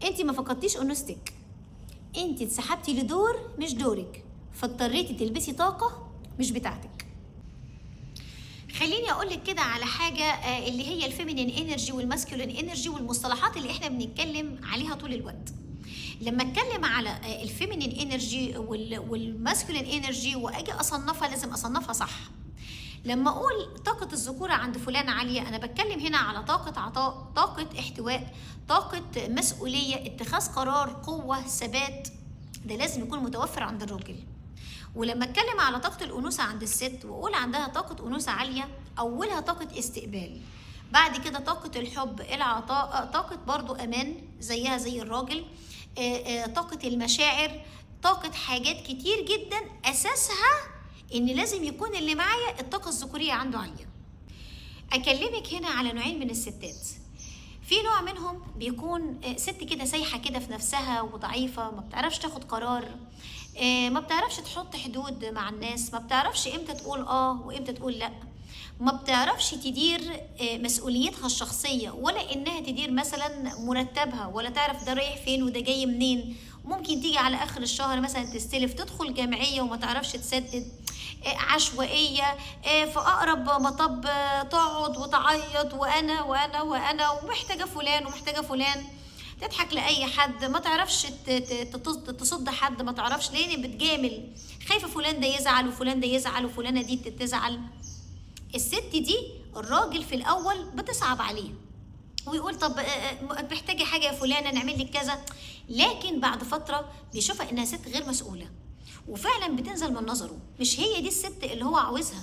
انت ما فقدتيش انوثتك، انت اتسحبتي لدور مش دورك، فاضطريتي تلبسي طاقة مش بتاعتك. خليني اقول لك كده على حاجة اللي هي ال feminine energy وال masculine energy والمصطلحات اللي احنا بنتكلم عليها طول الوقت. لما اتكلم على ال feminine energy وال masculine energy واجي اصنفها، لازم اصنفها صح. لما اقول طاقة الذكورة عند فلان عالية، انا بتكلم هنا على طاقة عطاء، طاقة احتواء، طاقة مسؤولية، اتخاذ قرار، قوة، ثبات. ده لازم يكون متوفر عند الراجل. ولما اتكلم على طاقة الأنوثة عند الست واقول عندها طاقة أنوثة عالية، أولها طاقة استقبال، بعد كده طاقة الحب، العطاء، طاقة برضو أمان زيها زي الراجل، طاقة المشاعر، طاقة حاجات كتير جدا أساسها إن لازم يكون اللي معايا الطاقة الذكورية عنده عالية. أكلمك هنا على نوعين من الستات. في نوع منهم بيكون ست كده سايحة كده في نفسها وضعيفة، ما بتعرفش تاخد قرار، ما بتعرفش تحط حدود مع الناس، ما بتعرفش امتى تقول وامتى تقول لا، ما بتعرفش تدير مسؤوليتها الشخصية، ولا انها تدير مثلا مرتبها، ولا تعرف ده رايح فين وده جاي منين. ممكن تيجي على اخر الشهر مثلا تستلف، تدخل جمعية وما تعرفش تسدد، عشوائية، في اقرب مطب، تقعد وتعيط وانا وانا وانا ومحتاجة فلان ومحتاجة فلان، تضحك لأي حد، ما تعرفش تصد حد، ما تعرفش ليه بتجامل، خايفة فلان ده يزعل وفلان ده يزعل وفلانة دي تزعل. الست دي الراجل في الأول بتصعب عليه ويقول طب محتاجة حاجة يا فلانة، نعمل لك كذا، لكن بعد فترة بيشوفها إنها ست غير مسؤولة، وفعلا بتنزل من نظره، مش هي دي الست اللي هو عاوزها.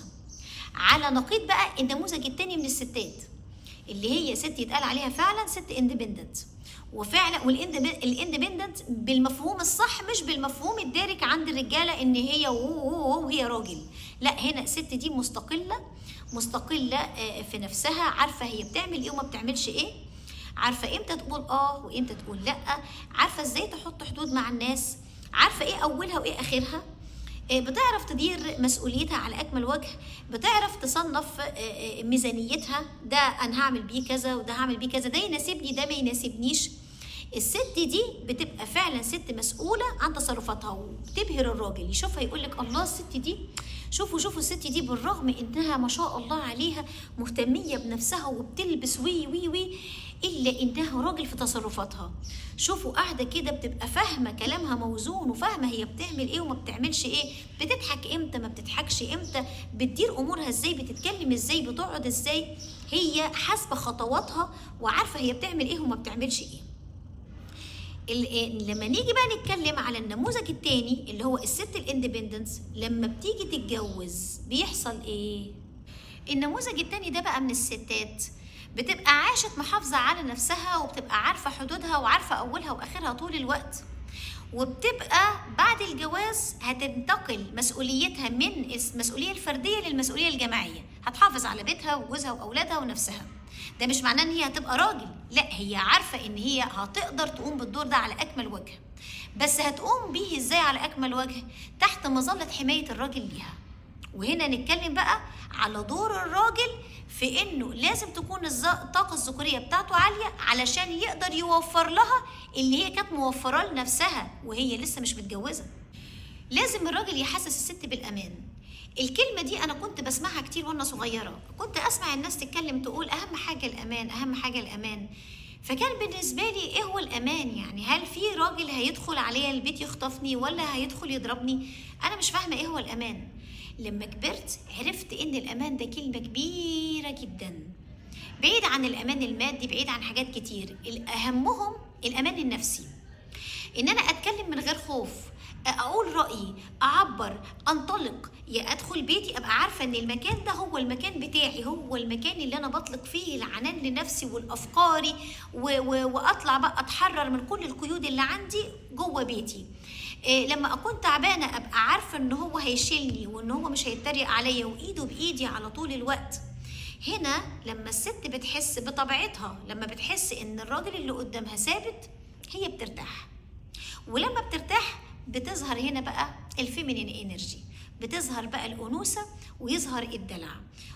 على نقيض بقى النموذج التاني من الستات اللي هي ست يتقال عليها فعلا ست independent، وفعلا وال independent بالمفهوم الصح، مش بالمفهوم الدارج عند الرجالة ان هي وهي راجل. لا، هنا الست دي مستقلة في نفسها، عارفه هي بتعمل ايه وما بتعملش ايه، عارفه امتى تقول وامتى تقول لا، عارفه ازاي تحط حدود مع الناس، عارفه ايه اولها وايه اخرها، بتعرف تدير مسؤوليتها على اكمل وجه، بتعرف تصنف ميزانيتها، ده انا هعمل بيه كذا وده هعمل بيه كذا، ده يناسبني ده ما يناسبنيش. الست دي بتبقى فعلا ست مسؤولة عن تصرفاتها، وبتبهر الراجل، يشوفها يقول لك الله الست دي، شوفوا الست دي بالرغم انها ما شاء الله عليها مهتمية بنفسها وبتلبس وي وي وي، الا انها راجل في تصرفاتها. شوفوا قاعدة كده بتبقى فاهمة كلامها موزون، وفاهمة هي بتعمل ايه وما بتعملش ايه، بتضحك امتى ما بتضحكش امتى، بتدير امورها ازاي، بتتكلم ازاي، بتقعد ازاي، هي حاسبة خطواتها وعارفة هي بتعمل ايه وما بتعملش ايه. لما نيجي بقى نتكلم على النموذج التاني اللي هو الست ال independence، لما بتيجي تتجوز بيحصل ايه؟ النموذج التاني ده بقى من الستات بتبقى عاشت محافظة على نفسها، وبتبقى عارفة حدودها وعارفة أولها وآخرها طول الوقت، وبتبقى بعد الجواز هتنتقل مسؤوليتها من المسؤولية الفردية للمسؤولية الجماعية، هتحافظ على بيتها وجوزها وأولادها ونفسها. ده مش معناه ان هي هتبقى راجل، لا، هي عارفة ان هي هتقدر تقوم بالدور ده على أكمل وجه، بس هتقوم بيه ازاي على أكمل وجه؟ تحت مظلة حماية الراجل ليها. وهنا نتكلم بقى على دور الراجل في انه لازم تكون الطاقة الذكورية بتاعته عالية علشان يقدر يوفر لها اللي هي كانت موفراه لنفسها وهي لسه مش متجوزة. لازم الراجل يحسس الست بالأمان. الكلمة دي أنا كنت بسمعها كتير وأنا صغيرة، كنت أسمع الناس تتكلم تقول أهم حاجة الأمان، أهم حاجة الأمان. فكان بالنسبة لي إيه هو الأمان؟ يعني هل في راجل هيدخل عليا البيت يخطفني ولا هيدخل يضربني؟ أنا مش فاهمة إيه هو الأمان. لما كبرت عرفت إن الأمان ده كلمة كبيرة جدا، بعيد عن الأمان المادي، بعيد عن حاجات كتير، الأهمهم الأمان النفسي، إن أنا أتكلم من غير خوف، أقول رأيي، أعبر، أنطلق، يا أدخل بيتي أبقى عارفة إن المكان ده هو المكان بتاعي، هو المكان اللي أنا بطلق فيه العنان لنفسي والأفكاري، وأطلع بقى أتحرر من كل القيود اللي عندي جوه بيتي. لما أكون تعبانة أبقى عارفة إن هو هيشيلني وإن هو مش هيتريق عليا وإيده بإيدي على طول الوقت. هنا لما الست بتحس بطبيعتها، لما بتحس إن الراجل اللي قدامها ثابت، هي بترتاح، ولما بترتاح بتظهر هنا بقى ال feminine energy، بتظهر بقى الأنوثة ويظهر الدلع،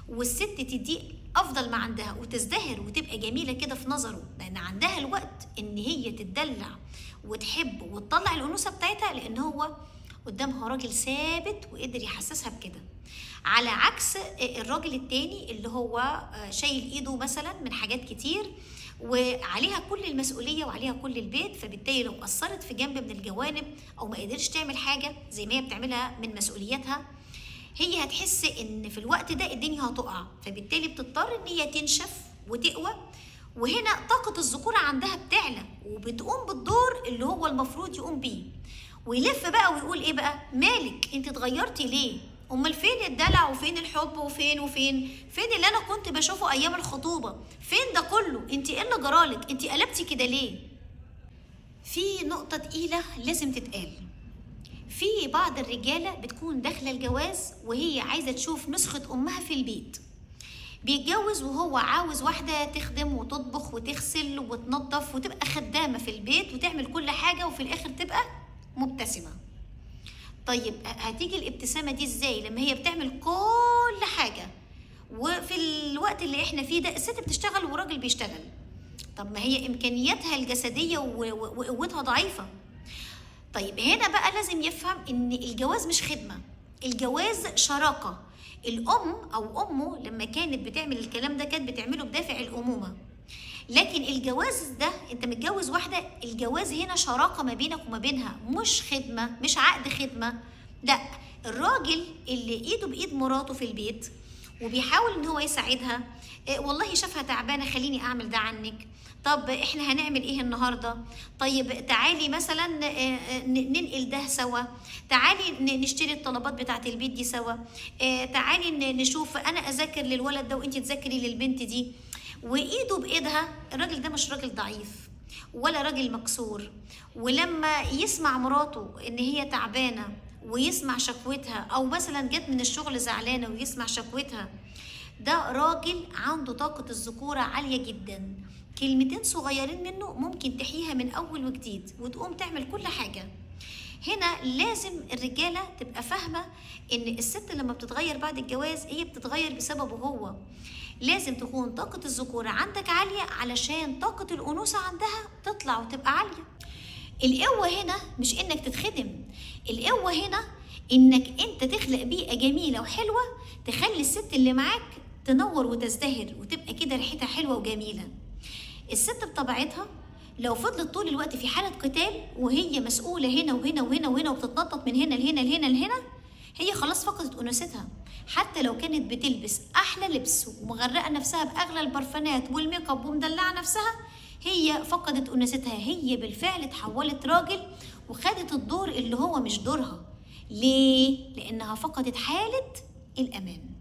والست تدي أفضل ما عندها وتزدهر وتبقى جميلة كده في نظره، لأن عندها الوقت إن هي تتدلع وتحب وتطلع الأنوثة بتاعتها، لأن هو قدامها راجل ثابت وقدر يحسسها بكده. على عكس الراجل التاني اللي هو شايل ايده مثلا من حاجات كتير وعليها كل المسؤولية وعليها كل البيت، فبالتالي لو قصرت في جنب من الجوانب او ما قدرش تعمل حاجة زي ما هي بتعملها من مسؤولياتها، هي هتحس ان في الوقت ده الدنيا هتقع، فبالتالي بتضطر ان هي تنشف وتقوى. وهنا طاقة الذكورة عندها بتعلى وبتقوم بالدور اللي هو المفروض يقوم بيه، ويلف بقى ويقول ايه بقى، مالك انت اتغيرتي ليه؟ امال فين الدلع وفين الحب وفين وفين فين اللي انا كنت بشوفه ايام الخطوبة؟ فين ده كله؟ انت ايه اللي جرالك؟ انت قلبتي كده ليه؟ في نقطة تقيلة لازم تتقال. في بعض الرجالة بتكون داخله الجواز وهي عايزه تشوف نسخه امها في البيت، بيتجوز وهو عاوز واحدة تخدم وتطبخ وتغسل وتنظف وتبقى خدامه في البيت وتعمل كل حاجة، وفي الاخر تبقى مبتسمة. طيب هتيجي الابتسامة دي ازاي لما هي بتعمل كل حاجة؟ وفي الوقت اللي احنا فيه ده الست بتشتغل والراجل بيشتغل، طب ما هي امكانياتها الجسدية وقوتها ضعيفة. طيب هنا بقى لازم يفهم ان الجواز مش خدمة، الجواز شراكة. الام او امه لما كانت بتعمل الكلام ده كانت بتعمله بدافع الامومة، لكن الجواز ده انت متجوز واحدة، الجواز هنا شراكة ما بينك وما بينها، مش خدمة، مش عقد خدمة. لا، الراجل اللي ايده بايد مراته في البيت وبيحاول ان هو يساعدها، إيه والله شافها تعبانة خليني اعمل ده عنك، طب احنا هنعمل ايه النهارده، طيب تعالي مثلا ننقل ده سوا، تعالي نشتري الطلبات بتاعه البيت دي سوا، تعالي نشوف انا اذاكر للولد ده وانت تذاكري للبنت دي، وايده بايدها. الراجل ده مش راجل ضعيف ولا راجل مكسور، ولما يسمع مراته ان هي تعبانة ويسمع شكوتها، او مثلا جت من الشغل زعلانة ويسمع شكوتها، ده راجل عنده طاقة الذكورة عالية جدا. كلمتين صغيرين منه ممكن تحييها من اول وجديد وتقوم تعمل كل حاجة. هنا لازم الرجالة تبقى فاهمه ان الست لما بتتغير بعد الجواز هي بتتغير بسببه هو. لازم تكون طاقة الذكورة عندك عالية علشان طاقة الانوثة عندها تطلع وتبقى عالية. القوة هنا مش انك تتخدم، القوة هنا انك انت تخلق بيئة جميلة وحلوه تخلي الست اللي معاك تنور وتزدهر وتبقى كده ريحتها حلوة وجميلة. الست بطبيعتها لو فضلت طول الوقت في حالة قتال وهي مسؤولة هنا وهنا وهنا وهنا وبتتنطط من هنا لهنا لهنا لهنا، هي خلاص فقدت أنوثتها. حتى لو كانت بتلبس أحلى لبس ومغرقة نفسها بأغلى البرفانات وال make up ومدلعة نفسها، هي فقدت أنوثتها، هي بالفعل اتحولت راجل وخدت الدور اللي هو مش دورها. ليه؟ لأنها فقدت حالة الأمان.